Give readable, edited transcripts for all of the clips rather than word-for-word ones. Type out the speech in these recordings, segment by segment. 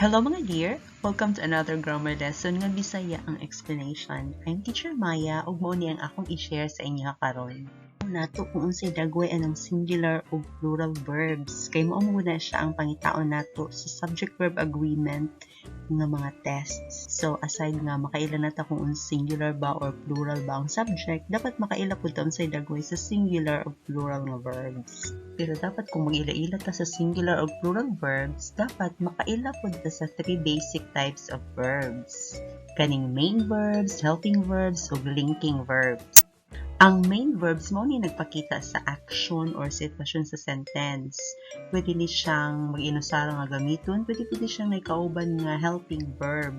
Hello, mga dear! Welcome to another grammar lesson nga Bisaya ang explanation. I'm Teacher Maya ug mao ni ang akong i-share sa inyo karon. Nato kung unsay dagway anang singular ug plural verbs kay mao mo na siya ang pangitaon nato sa subject verb agreement nga mga tests. So aside nga makaila na ta kung singular ba or plural ba ang subject, dapat makaila pud ta unsay dagway sa singular ug plural nga verbs. Pero dapat kung mag-ila-ila ta sa singular o plural verbs, dapat makaila pud ta sa three basic types of verbs. Kaning main verbs, helping verbs, ug linking verbs. Ang main verbs mao ni nagpakita sa action or sitwasyon sa sentence. Pwede ni siyang mag-inusara nga gamiton, pwede pwede siyang nakauban nga helping verb.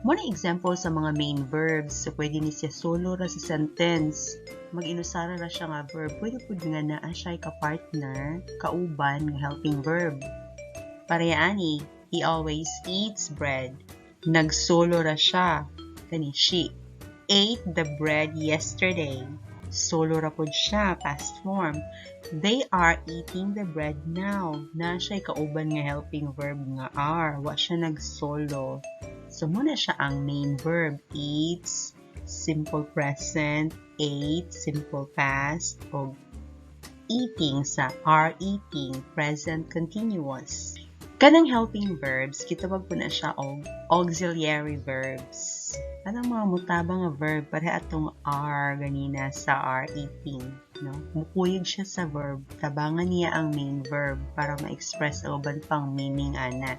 Mao na example sa mga main verbs. So, pwede ni siya solo ra sa sentence. Mag-inusara ra siya nga verb. Pwede pud nga naa siya ka-partner, kauban nga helping verb. Pareha ani, "He always eats bread." Nag-solo ra siya. Kani, "She ate the bread yesterday." Solo ra pod siya, past form. "They are eating the bread now." Naa siya kauban nga helping verb nga "are." Wa siya nag-solo. So, mao na siya ang main verb. Eats, simple present, ate, simple past, o eating sa are eating, present continuous. Kanang helping verbs, gitawag pod na siya og auxiliary verbs. Kanang mga mutabang nga verb, pareha atong "are" ganina sa "are eating." No? Mukuyog siya sa verb, tabangan niya ang main verb para ma-express ang uban pang meaning ana.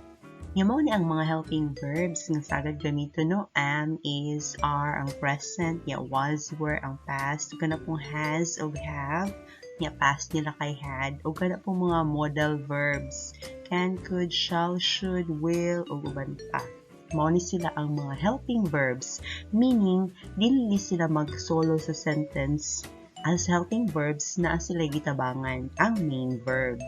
Nga mao ni ang mga helping verbs nga sagad gamiton, no? Am, is, are ang present, ya was, were ang past, ug kana pong has ug have, nya past nila kay had, ug kana pong mga modal verbs, can, could, shall, should, will, ug uban pa. Mao ni sila ang mga helping verbs, meaning dili sila mag-solo sa sentence as helping verbs, naa sila gitabangan ang main verb.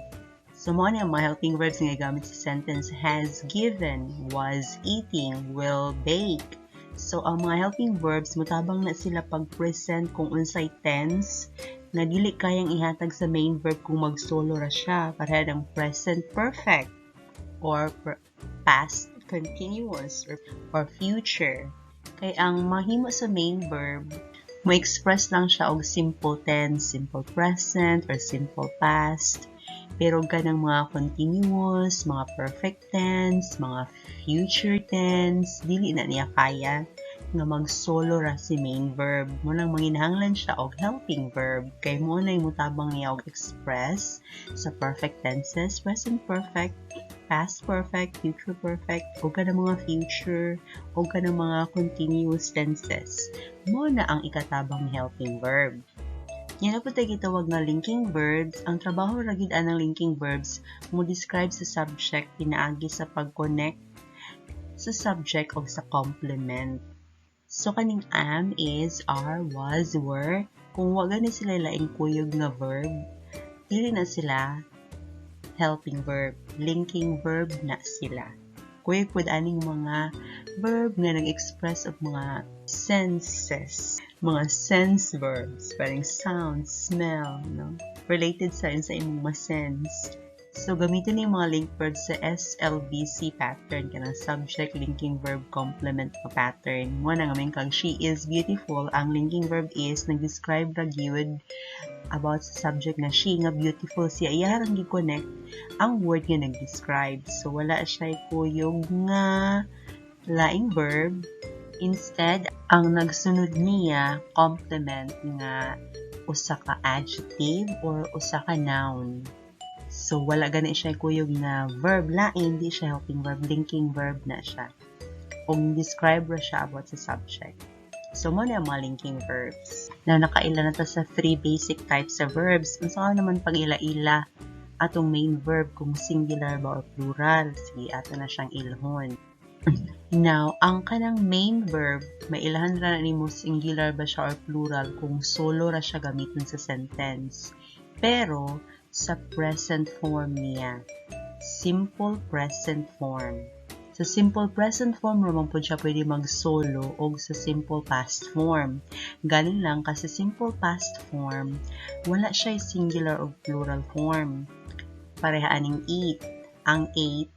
So, mao ni ang mga helping verbs nga gamit sa sentence: has given, was eating, will bake. So, ang mga helping verbs, mutabang na sila pag-present kung unsay tense na dili kayang ihatag sa main verb kung mag-solo ra siya. Pareha ng present perfect or past continuous or future. Kay ang mahimo sa main verb, mo-express lang siya og simple tense, simple present or simple past. Pero kanang mga continuous, mga perfect tense, mga future tense, dili na niya kaya nga mag-solo ra si main verb. Mao nang manginahanglan siya og helping verb kay mao na mutabang niya og express sa perfect tenses, present perfect, past perfect, future perfect, o kanang mga future, o kanang mga continuous tenses. Mao na ang ikatabang helping verb. Yan na pod gitawag nga linking verbs. Ang trabaho ra gid anang linking verbs, mo describe sa subject pinaagi sa pag-connect sa subject o sa complement. So kaning am, is, are, was, were, kung wa gani sila laing kuyog nga verb, dili na sila helping verb, linking verb na sila. Kuyog pud aning mga verb nga nag-express of mga senses, mga sense verbs, parang sound, smell, no? Related sa imong ma-sense. So, gamitin ni mga link verbs sa SLVC pattern, kanang subject, linking verb, complement nga pattern. Mao na nga kag "She is beautiful," ang linking verb "is" nag-describe ra gyud about sa subject na she, nga beautiful siya. Iya rang gi-connect ang word nga nag-describe. So, wala siya kuyog nga laing verb. Instead, ang nagsunod niya, complement nga usa ka adjective or usa ka noun. So, wala gani siya kuyog nga verb lain, di siya helping verb, linking verb na siya. Kung describe ra siya about sa subject. So, mao na ang mga linking verbs. Now, nakaila na ta sa three basic types of verbs. Unsa ka naman pag ila-ila atong main verb kung singular ba or plural? Sige, ato na siyang ilhon. Now, ang kanang main verb, mailahan ra na nimo singular ba siya or plural kung solo ra siya gamiton sa sentence. Pero, sa present form niya. Simple present form. Sa simple present form ra man pud siya pwede mag-solo og sa simple past form. Galing lang kasi simple past form, wala siya singular o plural form. Pareha aning "eat." Ang "ate"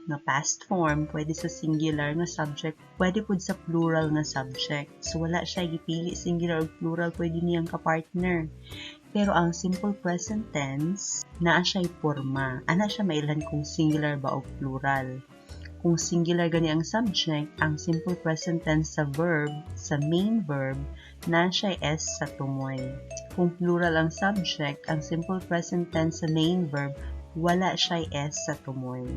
Nga past form, pwede sa singular nga subject, pwede pud sa plural nga subject. So wala siya gipili, singular or plural, pwede niyang kapartner. Pero ang simple present tense, naa siya'y porma. Ana siya mailhan kung singular ba o plural. Kung singular gani ang subject, ang simple present tense sa verb, sa main verb, naa siya'y s sa tumoy. Kung plural ang subject, ang simple present tense sa main verb, wala siya'y s sa tumoy.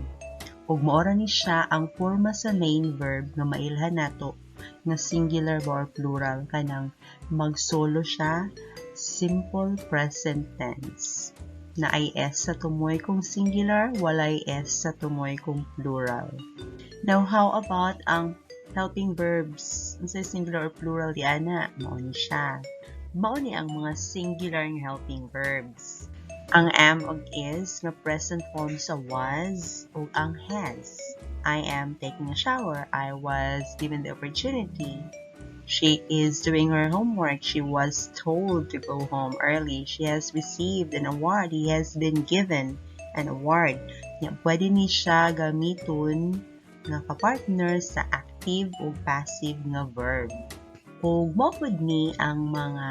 Ug mao ra ni siya ang porma sa main verb nga mailhan nato nga singular ba or plural, kanang magsolo siya simple present tense. Naay s sa tumoy kung singular, walay s sa tumoy kung plural. Now, how about ang helping verbs? Unsay singular or plural di ana? Mao ni siya. Mao ni ang mga singular nga helping verbs. Ang am ug is nga present form sa was ug ang has. I am taking a shower. I was given the opportunity. She is doing her homework. She was told to go home early. She has received an award. He has been given an award. Nya, pwede ni siya gamiton nga kapartner sa active o passive nga verb. Ug mao pud ni ang mga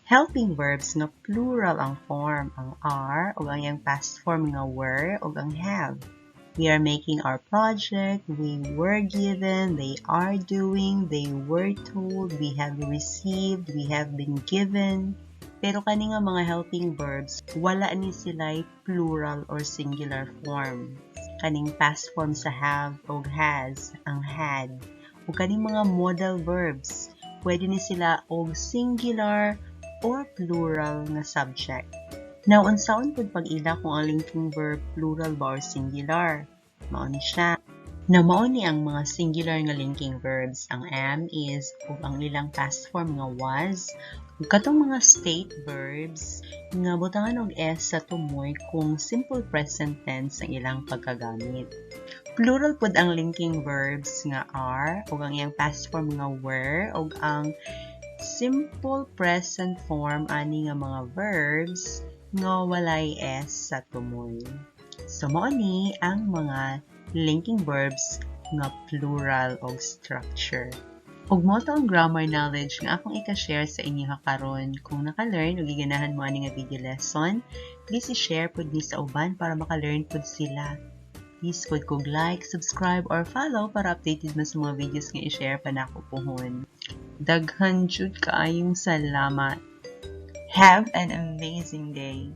helping verbs nga plural ang form, ang are ug ang iyang past form nga were ug ang have. We are making our project, we were given, they are doing, they were told, we have received, we have been given. Pero kani nga mga helping verbs, wala ni sila plural or singular form. Kaning past form sa have og has, ang had. Ug kaning mga modal verbs, pwede ni sila og singular or plural nga subject. Now, unsaon pud pag-ila kung ang linking verb plural ba or singular? Mao ni siya. Now, mao ni ang mga singular nga linking verbs. Ang am, is, ug ang ilang past form nga was. Ug katong mga state verbs nga butangan og s sa tumoy kung simple present tense ang ilang pagkagamit. Plural pud ang linking verbs nga are ug ang iyang past form nga were ug ang simple present form ani nga mga verbs nga walay s sa tumoy. So mao ni ang mga linking verbs nga plural og structure. Ug mao to ang grammar knowledge nga akong ika-share sa inyo karon. Kung naka-learn ug giganahan mo ani nga video lesson, please i-share pud ni sa uban para maka-learn pud sila. Please pud kog like, subscribe, or follow para updated mo sa mga videos nga i-share pa nako puhon. Daghan jud kaayong salamat. Have an amazing day.